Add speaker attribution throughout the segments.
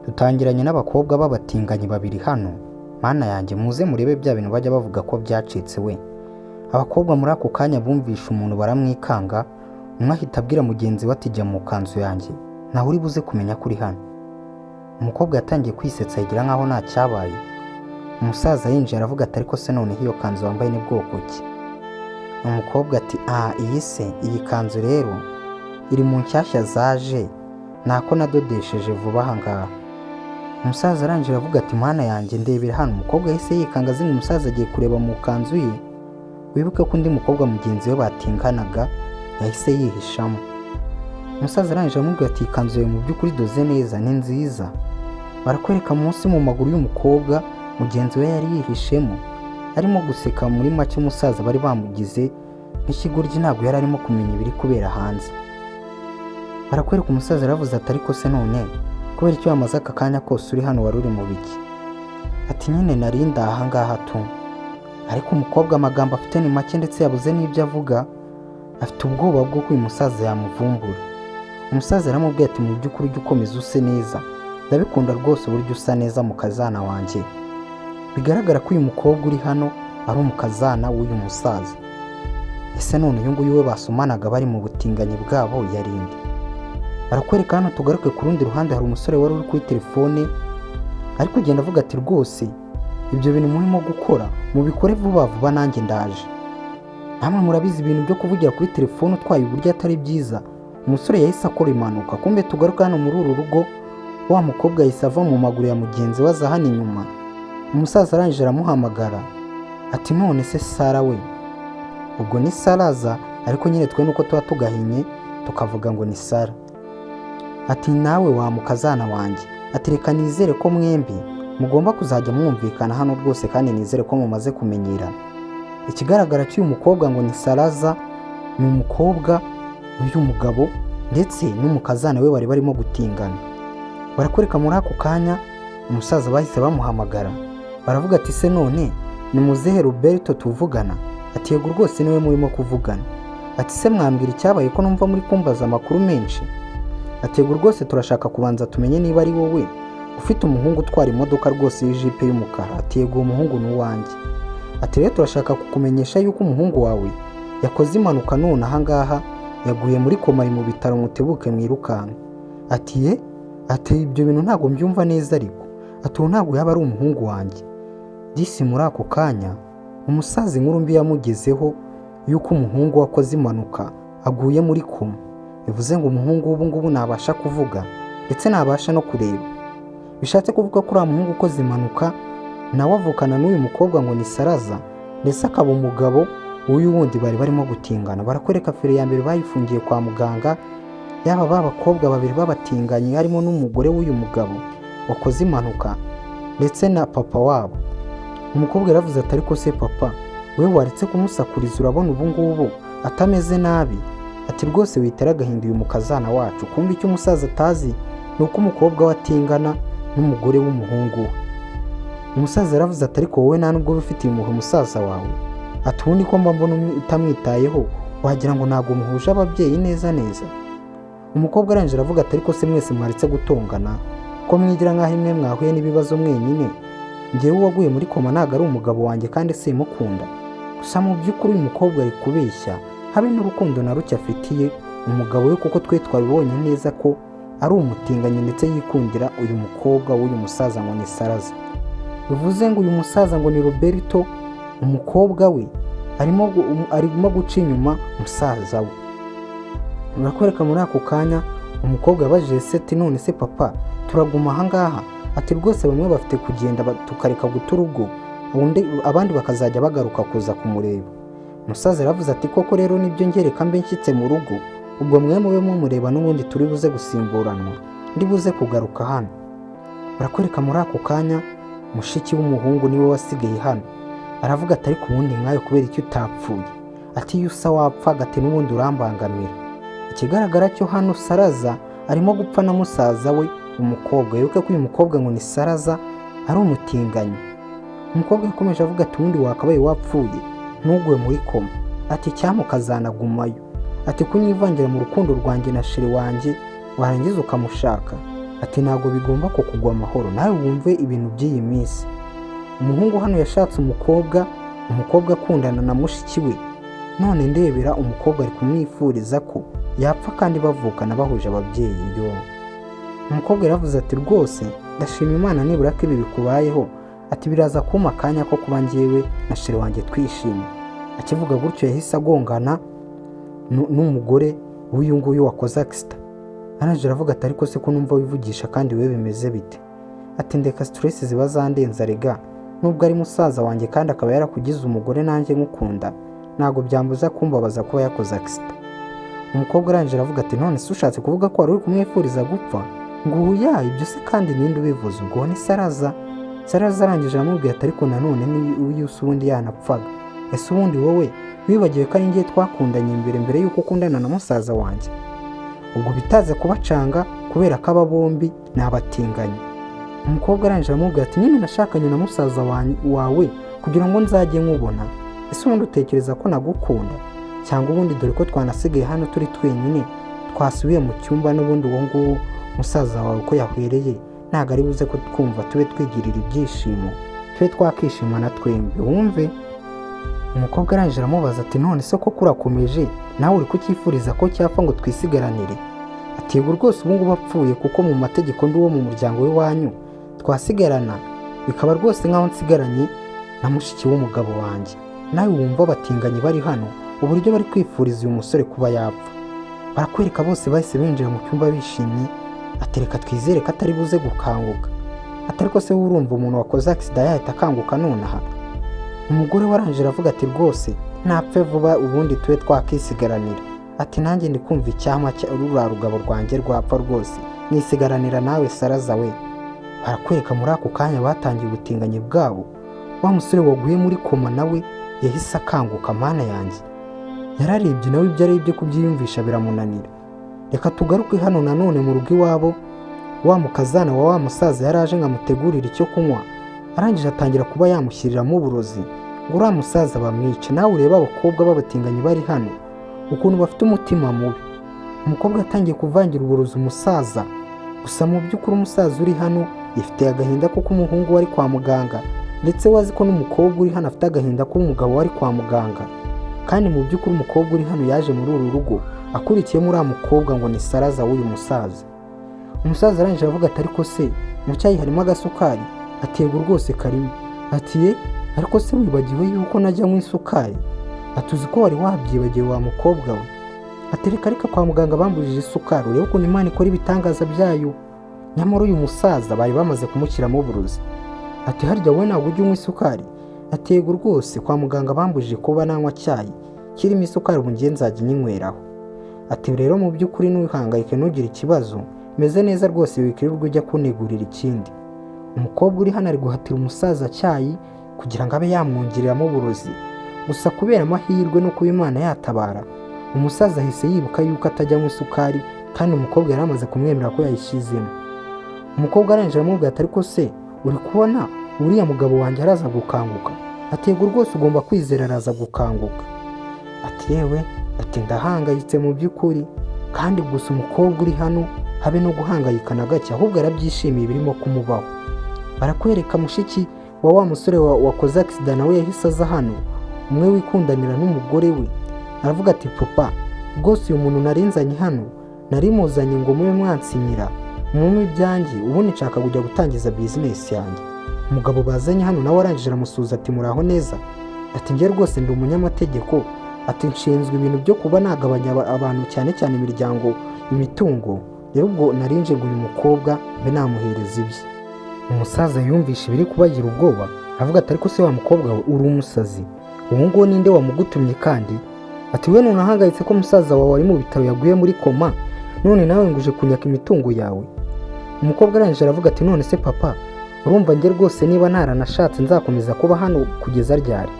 Speaker 1: Dutangiranye n'abakobwa b'abatinganyi babiri hano. Mana yanjye, muze murebe bya bintu bajya bavuga ko byacitse we. Abakobwa muri ako kanya bumvishe umuntu baramwikanga, umwe ahita abwira mugenzi we ati: "Jya mu kanzu yanjye, ntawe uri buze kumenya ko uri hano." Umukobwa yatangiye kwisetsa, yigira nkaho nta cyabaye. Umusaza yinjiye aravuga ati: "Ariko se noneho iyo kanzu wambaye ni bwoko ki?" Umukobwa ati: "Ah, iyi se, iyi kanzu rero iri mu nshyashya zaje, nako nadodesheje vuba aha ngaha." Umusaza arangije aravuga ati: "Mana yanjye, ndebera hano." Umukobwa yahise yikanga azi ngo umusaza agiye kureba mu kanzu ye. Wibuke ko undi mukobwa mugenzi we batinganaga yahise yihishamo. Umusaza arangije aramubwira ati: "Ikanzu yawe mu by'ukuri idoze neza, ni nziza." Barakwereka munsi mu maguru y'umukobwa mugenzi we yari yihishemo arimo guseka. Muri make, umusaza bari bamugize nk'ikigoryi, ntabwo yari arimo kumenya ibiri kubera hanze. Barakwereka umusaza yaravuze ati: "Ariko se none kubera icyo wamaze aka kanya kose uri hano, wari uri mu biki?" Ati: "Nyine nari ndi aha ngaha tu." Ariko umukobwa amagambo afite ni make, ndetse yabuze n'ibyo avuga, afite ubwoba bw'uko uyu musaza yamuvumbura. Umusaza yaramubwiye ati: "Mu by'ukuri ujye ukomeza use neza, ndabikunda rwose uburyo usa neza, mukazana wanjye." Bigaragara ko uyu mukobwa uri hano ari umukazana w'uyu musaza. Ese none uyu nguyu we basomanaga bari mu butinganyi bwabo yarinde? Barakwereka hano, tugaruke ku rundi ruhande, hari umusore wari uri kuri telefone ari kugenda avuga ati: "Rwose ibyo bintu murimo gukora mubikore vuba vuba, nanjye ndaje." Namwe murabizi, ibintu byo kuvugira kuri telefone utwaye uburyo atari byiza. Umusore yahise akora impanuka. Kumbe tugaruka hano muri uru rugo, wa mukobwa yahise ava mu maguru ya mugenzi we, aza hano inyuma. Umusaza arangije aramuhamagara ati: "None se Sara we?" Ubwo ni Saraza, ariko nyine twe nuko tuba tugahinye tukavuga ngo ni Sara. Ati: "Nawe wa mukazana wanjye," ati, "reka nizere ko mwembi mugomba kuzajya mwumvikana hano rwose, kandi nizere ko mumaze kumenyerana." Ikigaragara cy'uyu mukobwa ngo ni Saraza, ni umukobwa w'uyu mugabo ndetse n'umukazana we bari barimo gutingana. Barakwereka muri ako kanya umusaza bahise bamuhamagara, baravuga ati: "Se none ni muzehe Roberto tuvugana?" Ati: "Yego rwose, niwe murimo kuvugana." Ati: "Se mwambwira icyabaye, ko numva muri kumbaza amakuru menshi?" Ati: "Yego rwose, turashaka kubanza tumenye niba ari wowe ufite umuhungu utwara imodoka rwose y'ijipe y'umukara." Ati: "Yego, uwo muhungu ni uwanjye." Ati: "Rero turashaka kukumenyesha yuko umuhungu wawe yakoze impanuka none aha ngaha yaguye muri koma, ari mu bitaro, mutebuke mwirukanka." Ati: "Ye?" Ati: "Ibyo bintu ntabwo mbyumva neza ariko." Ati: "Uwo ntabwo yaba ari umuhungu wanjye." Disi muri ako kanya umusaza inkuru mbi yamugezeho yuko umuhungu wakoze impanuka aguye muri koma, bivuze ngo umuhungu w'ubu ngubu ntabasha kuvuga ndetse ntabasha no kureba. Bishatse kuvuga ko uriya muhungu ukoze impanuka nawe avukana n'uyu mukobwa ngo ni Saraza, ndetse akaba umugabo w'uyu wundi bari barimo gutingana. Barakwereka feri ya mbere bayifungiye kwa muganga, yaba ba bakobwa babiri b'abatinganyi harimo n'umugore w'uyu mugabo wakoze impanuka ndetse na papa wabo. Umukobwa yaravuze ati: "Ariko se papa, we waretse kumusakuriza, urabona ubu ngubu atameze nabi?" Ati: "Rwose witera agahinda uyu mukazana wacu." Kumva icyo umusaza atazi ni uko umukobwa we atingana n'umugore w'umuhungu we. Umusaza yaravuze ati: "Ariko wowe nta nubwo uba ufitiye impuhwe musaza wawe?" Ati: "Ubundi ko mba mbona utamwitayeho, wagira ngo ntabwo muhuje ababyeyi neza neza." Umukobwa arangije aravuga ati: "Ariko se mwese mwaretse gutongana, ko mwigira nk'aho imwe mwahuye n'ibibazo mwenyine? Ngewe uwaguye muri koma ntabwo ari umugabo wanjye, kandi simukunda." Gusa mu by'ukuri uyu mukobwa ari kubeshya, habe n'urukundo na ruke afitiye umugabo we, kuko twe twabibonye neza ko ari umutinganyi ndetse yikundira uyu mukobwa w'uyu musaza ngo ni Saraza. Bivuze ngo uyu musaza ngo ni Roberto, umukobwa we arimo guca inyuma musaza we. Urakwereka muri ako kanya umukobwa yabajije se ati: "None se papa, turaguma ahangaha?" Ati: "Rwose bamwe bafite kugenda tukareka guta urugo, abandi bakazajya bagaruka kuza kumureba." Umusaza yaravuze ati: "Koko rero nibyo, ngereka mbe nshyitse mu rugo, ubwo mwe mube mumureba, n'ubundi turi buze gusimburanwa, ndi buze kugaruka hano." Barakwereka muri ako kanya mushiki w'umuhungu niwe wasigaye hano, aravuga ati: "Ariko ubundi nkayo kubera icyo utapfuye?" Ati: "Iyo usa wapfa." Ati: "N'ubundi urambangamira." Ikigaragara cyo hano Saraza arimo gupfa na musaza we umukobwa. Wibuke ko uyu mukobwa ngo ni Saraza ari umutinganyi. Umukobwa yakomeje avuga ati: "Ubundi wakabaye wapfuye, ntugwe muri koma." Ati: "Cyamukazanagumayo." Ati: "Kunyivangira mu rukundo rwanjye na chéri wanjye, warangiza ukamushaka." Ati ntabwo bigomba kukugwa amahoro, nawe wumve ibintu by'iyi minsi. Umuhungu hano yashatse umukobwa, umukobwa akundana na mushiki we, none ndebera umukobwa ari kumwifuriza ko yapfa kandi bavukana bahuje ababyeyi. Yo, umukobwa yaravuze ati rwose ndashima Imana nibura ko ibi bikubayeho, ati biraza kumpa akanya ko kuba njyewe na chéri wanjye twishimye. Akivuga gutyo yahise agongana n'umugore w'uyu nguyu wakoze accident. Arangije aravuga ati ariko se ko numva wivugisha kandi wowe bimeze bite? Ati ndeka, stress ziba zandenze arega, nubwo ari musaza wanjye kandi akaba yarakugize umugore nanjye nkukunda, ntabwo byambuza kumbabaza kuba yakoze accident. Umukobwa arangije aravuga ati none se ushatse kuvuga ko wari uri kumwifuriza gupfa? Ngo oya, ibyo se kandi ninde ubivuze? Ubwo ni Saraza. Saraza arangije aramubwira ati ariko nanone niyo ubundi yanapfaga, ese ubundi wowe wibagiwe ko ari njye twakundanye mbere y'uko ukundana na musaza wanjye? Ubwo bitaza kubacanga kubera ko aba bombi ni abatinganyi. Umukobwa arangije aramubwira ati nyine nashakanye na musaza wawe kugira ngo nzajye nkubona, ese ubundi utekereza ko nagukunda? Cyangwa ubundi dore ko twanasigaye hano turi twenyine, twasubiye mu cyumba, n'ubundi uwo nguwo musaza wawe uko yahwereye ntabwo ari buze kutwumva, tube twigirira ibyishimo, tube twakishimana twembi wumve. Umukobwa arangije aramubaza ati none se koko urakomeje nawe uri kucyifuriza ko cyapfa ngo twisigaranire? Ati yego rwose, ubu ngubu apfuye, kuko mu mategeko ndi uwo mu muryango w'iwanyu, twasigarana bikaba rwose nk'aho nsigaranye na mushiki w'umugabo wanjye. Nawe wumva abatinganyi bari hano uburyo bari kwifuriza uyu musore kuba yapfa. Barakwereka bose bahise binjira mu cyumba bishimye. Ati reka twizere ko atari buze gukanguka. Atari ko se urumva umuntu wakoze accident yahita akanguka nonaha? Umugore warangije aravuga ati rwose napfe vuba ubundi tube twakisigaranira. Ati nanjye ndi kumva icyama ruriya rugabo rwanjye rwapfa rwose nisigaranira nawe Saraza we. Barakwereka muri ako kanya batangiye ubutinganyi bwabo. Wa musore waguye muri koma nawe yahise akanguka. Mana yanjye, yararebye nawe ibyo arebye kubyiyumvisha biramunanira. Reka tugaruke hano nanone mu rugo iwabo, wa mukazana wa wa musaza yari aje ngo amutegurire icyo kunywa, arangije atangira kuba yamushyiriramo uburozi ngo uriya musaza bamwice. Nawe urebe abakobwa b'abatinganyi bari hano ukuntu bafite umutima mubi. Umukobwa yatangiye kuvangira uburozi umusaza. Gusa mu by'ukuri umusaza uri hano yifitiye agahinda kuko umuhungu we ari kwa muganga, ndetse we azi ko n'umukobwa uri hano afite agahinda ko umugabo we ari kwa muganga. Kandi mu by'ukuri umukobwa uri hano yaje muri uru rugo akurikiyemo uriya mukobwa ngo ni Saraza w'uyu musaza. Umusaza arangije aravuga ati ariko se mu cyayi harimo agasukari? Ati yego rwose karimo. Ati ye, ariko se wibagiwe yuko najya nywa isukari? Ati uzi ko wari wabyibagiwe wa mukobwa we? Ati reka reka, kwa muganga bambujije isukari. Urebe ukuntu Imana ikora ibitangaza byayo. Nyamara uyu musaza bari bamaze kumushyiramo uburozi. Ati harya wowe ntabwo ujya unywa isukari? Ati yego rwose, kwa muganga bambujije kuba nanywa cyayi kirimo isukari, ubu ngiye nzajya nyinyweraho. Ati rero mu by'ukuri ntuhangayike, ntugire ikibazo, meze neza rwose, wikirirwa ujya kunegurira ikindi. Umukobwa uri hano ari guhatira umusaza cyayi kugira ngo abe yamwongereramo uburozi. Gusa kubera amahirwe no kuba Imana yatabara, umusaza ahise yibuka yuko atajya anywa isukari, kandi umukobwa yari amaze kumwemerera ko yayishyizemo. Umukobwa arangije aramubwira ati ariko se uri kubona uriya mugabo wanjye araza gukanguka? Ati yego rwose, ugomba kwizera araza gukanguka. Ati yewe, ati ndahangayitse mu by'ukuri. Kandi gusa umukobwa uri hano habe no guhangayika na gake, ahubwo arabyishimiye ibirimo kumubaho. Barakwereka mushiki wa wa musore wakoze accident nawe yahise aza hano, umwe wikundanira n'umugore we. Aravuga ati papa rwose, uyu muntu narinzanye hano narimuzanye ngo mube mwansinyira mumpe ibyanjye, ubundi nshaka kujya gutangiza business yanjye. Umugabo bazanye hano nawe arangije aramusuhuza ati muraho neza. Ati njye rwose ndi umunyamategeko, ati nshinzwe ibintu byo kuba nagabanya abantu cyane cyane imiryango imitungo, rero ubwo narinje ngo uyu mukobwa mbe namuhereza ibye. Umusaza yumvishe ibiri kubagira ubwoba, aravuga ati ariko se wa mukobwa we, uri umusazi, ubu ngubu ninde wamugutumye? Kandi ati we none ahangayitse ko musaza wawe ari mu bitaro yaguye muri koma, none nawe ngo uje kunyaka imitungo yawe. Umukobwa arangije aravuga ati none se papa, urumva njye rwose niba ntaranashatse nzakomeza kuba hano kugeza ryari?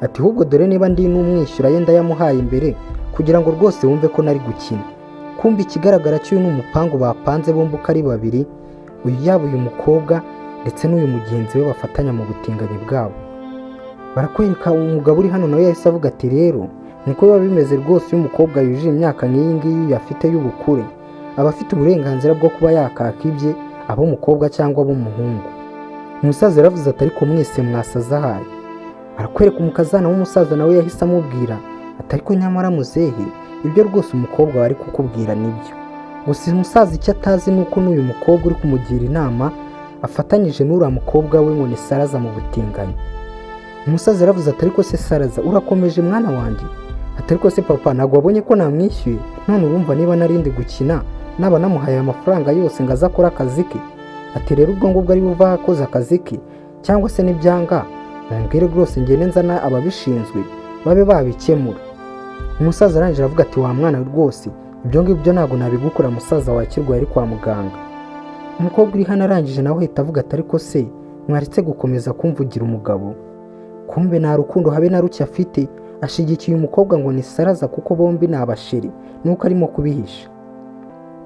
Speaker 1: Ati ahubwo dore niba ndi n'umwishyura ye ndayamuhaye imbere kugira ngo rwose wumve ko nari gukina. Kumva ikigaragara cy'uyu ni umupangu bapanze bombi uko ari babiri, uyu yaba uyu mukobwa ndetse n'uyu mugenzi we bafatanya mu butinganyi bwabo. Barakwereka umugabo uri hano nawe yahise avuga ati rero niko biba bimeze rwose, iyo umukobwa yujuje imyaka nk'iyi ngiyi afite y'ubukure, aba afite uburenganzira bwo kuba yakaka ibye. Ab'umukobwa cyangwa ab'umuhungu? Umusaza yaravuze ati: "Ariko mwese mwasaze ahaye." Arakwereka umukazana w'umusaza, nawe yahise amubwira ati: "Ariko nyamara muzehe, ibyo rwose umukobwa wari kukubwira nibyo." Gusa umusaza icyo atazi ni uko n'uyu mukobwa uri kumugira inama afatanyije n'uriya mukobwa we ngo ni Saraza mu butinganyi. Umusaza yaravuze ati: "Ariko se Saraza, urakomeje mwana wanjye?" Ati: "Ariko se papa, ntabwo wabonye ko namwishyuye? None urumva niba narindi gukina naba namuhaye amafaranga yose ngo aze akore akazi ke?" Ati: "Rero ubwo ngubwo ari buva akoze akazi ke, cyangwa se nibyanga mumbwire rwose, ngende nzana ababishinzwe babe babikemura." Umusaza arangije aravuga ati: "Wa mwana rwose, ibyo ngibyo ntabwo nabigukora, musaza wakirwaye ari kwa muganga." Umukobwa uri hano arangije nawe ahita avuga ati: "Ariko se mwaretse gukomeza kumvugira umugabo?" Kumbe nta rukundo habe na ruke afite, ashyigikiye umukobwa ngo ni Saraza kuko bombi ni abasheri, nuko arimo kubihisha.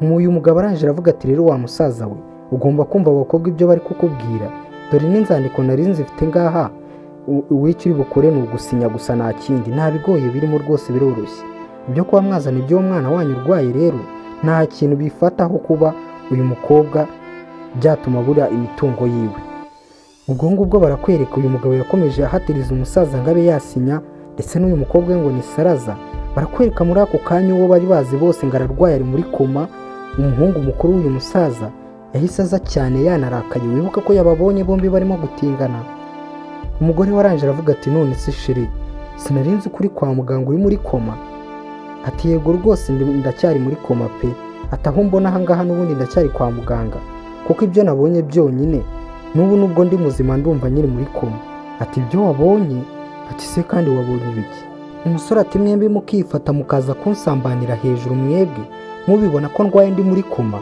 Speaker 1: Uyu mugabo arangije aravuga ati: "Rero wa musaza we, ugomba kumva abakobwa ibyo bari kukubwira. Dore n'inzandiko nari nzifite ngaha. Uw'icyo uri bukore ni ugusinya gusa, nta kindi, nta bigoye birimo rwose, biroroshye. Ibyo kuba mwazana iby'uwo mwana wanyu urwaye rero nta kintu bifataho kuba uyu mukobwa byatuma abura imitungo yiwe." Ubwo ngubwo barakwereka uyu mugabo yakomeje ahatiriza umusaza ngo abe yasinya, ndetse n'uyu mukobwa we ngo ni Saraza. Barakwereka muri ako kanya uwo bari bazi bose ngo ararwaye, ari muri koma. Umuhungu mukuru w'uyu musaza yahise aza cyane yanarakaye. Wibuka ko yababonye bombi barimo gutingana. Umugore warangije aravuga ati: "None se chéri, sinari nzi ko uri kwa muganga, uri muri koma?" Ati: "Yego rwose, ndacyari muri koma pe." Ati: "Aho mbona ahangaha n'ubundi ndacyari kwa muganga, kuko ibyo nabonye byonyine n'ubu nubwo ndi muzima ndumva nyiri muri koma." Ati: "Ibyo wabonye?" Ati: "Se kandi wabonye ibiki?" Umusore ati: "Mwembi mukifata mukaza kunsambanira hejuru, mwebwe mubibona ko ndwaye, ndi muri koma."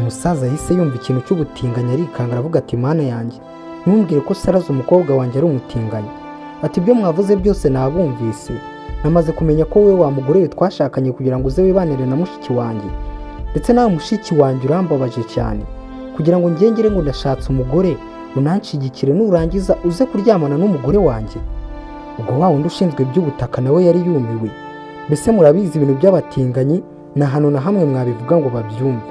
Speaker 1: Umusaza yahise yumva ikintu cy'ubutinganyi arikanga, aravuga ati: "Mana yanjye, ntumbwire ko Saraza umukobwa wanjye ari umutinganyi." Ati: "Ibyo mwavuze byose nabumvise, namaze kumenya ko wowe wa mugore we twashakanye kugira ngo uze wibanire na mushiki wanjye. Ndetse nawe mushiki wanjye urambabaje cyane, kugira ngo ngengere ngo ndashatse umugore unanshigikire, nurangiza uze kuryamana n'umugore wanjye." Ubwo wa wundi ushinzwe iby'ubutaka nawe yari yumiwe. Mbese murabizi, ibintu by'abatinganyi ni ahantu na hamwe mwabivuga ngo babyumve.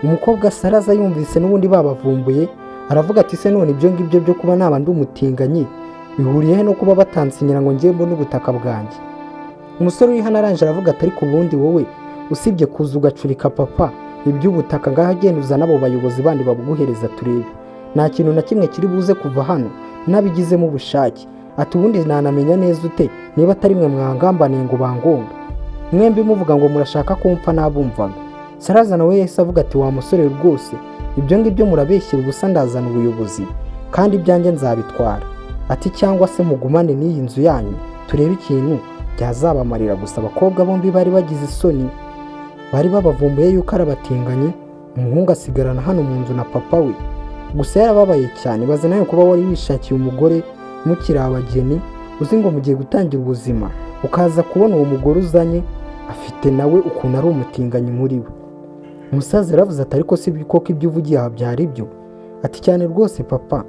Speaker 1: Umukobwa Saraza yumvise n'ubundi babavumbuye, aravuga ati: "Se none ibyo ngibyo byo kuba naba ndi umutinganyi bihuriye he no kuba batansinyira ngo njye mbone ubutaka bwanjye?" Umusore uri hano arangije aravuga ati: "Ariko ubundi wowe usibye kuza ugacurika papa iby'ubutaka, ngaho agenda uzana abo bayobozi bandi babuguhereza turebe. Nta kintu na kimwe kiri buze kuva hano nabigizemo ubushake." Ati: "Ubundi nanamenya neza ute niba atari mwe mwangambaniye ngo bangonge, mwembi muvuga ngo murashaka kumpfa?" Nabumvaga Saraza nawe yahise avuga ati: "Wa musore rwose, ibyo ngibyo murabeshyira ubusa, ndazana ubuyobozi kandi ibyanjye nzabitwara." Ati: "Cyangwa se mugumane n'iyi nzu yanyu turebe ikintu byazabamarira." Gusa abakobwa bombi bari bagize isoni, bari babavumbuye yuko ari abatinganyi. Umuhungu asigarana hano mu nzu na papa we, gusa yarababaye cyane. Baza nawe kuba wari wishakiye umugore mukiri abageni, uzi ngo mugiye gutangira ubuzima, ukaza kubona uwo mugore uzanye afite nawe ukuntu ari umutinganyi muri we. Umusaza yaravuze ati: "Ariko si koko ibyo uvugiye aha byari byo?" Ati: "Cyane rwose papa,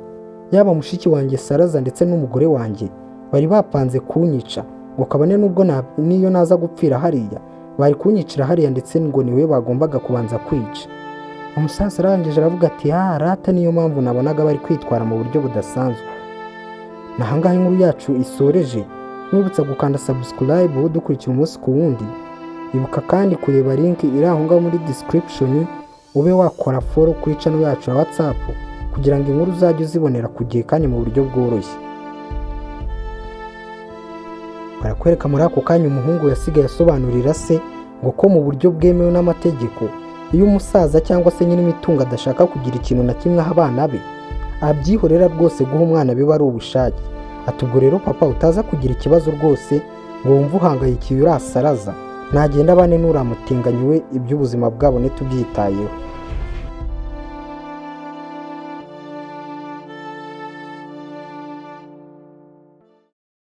Speaker 1: yaba mushiki wanjye Saraza ndetse n'umugore wanjye bari bapanze kunyica, ngo kabone n'ubwo n'iyo naza gupfira hariya bari kunyicira hariya, ndetse ngo niwe bagombaga kubanza kwica." Umusaza arangije aravuga ati: "Ah, rata niyo mpamvu nabonaga bari kwitwara mu buryo budasanzwe." Ni ahangaha inkuru yacu isoreje. Mwibutsa gukanda subscribe dukurikira umunsi ku wundi. Ibuka kandi kureba link iri aho ngaho muri description, ube wakora follow kuri channel yacu ya WhatsApp kugira ngo inkuru uzajye uzibonera ku gihe kandi mu buryo bworoshye. Barakwereka muri ako kanya umuhungu yasigaye asobanurira se ngo ko mu buryo bwemewe n'amategeko, iyo umusaza cyangwa se nyir'imitungo adashaka kugira ikintu na kimwe aha abana be, abyihorera rwose, guha umwana biba ari ubushake. Ati: "Ubwo rero papa, utaza kugira ikibazo rwose ngo wumve uhangayikiye, urasaraza nagenda abane n'uramutinganyi we, iby'ubuzima bwabo ntitubyitayeho."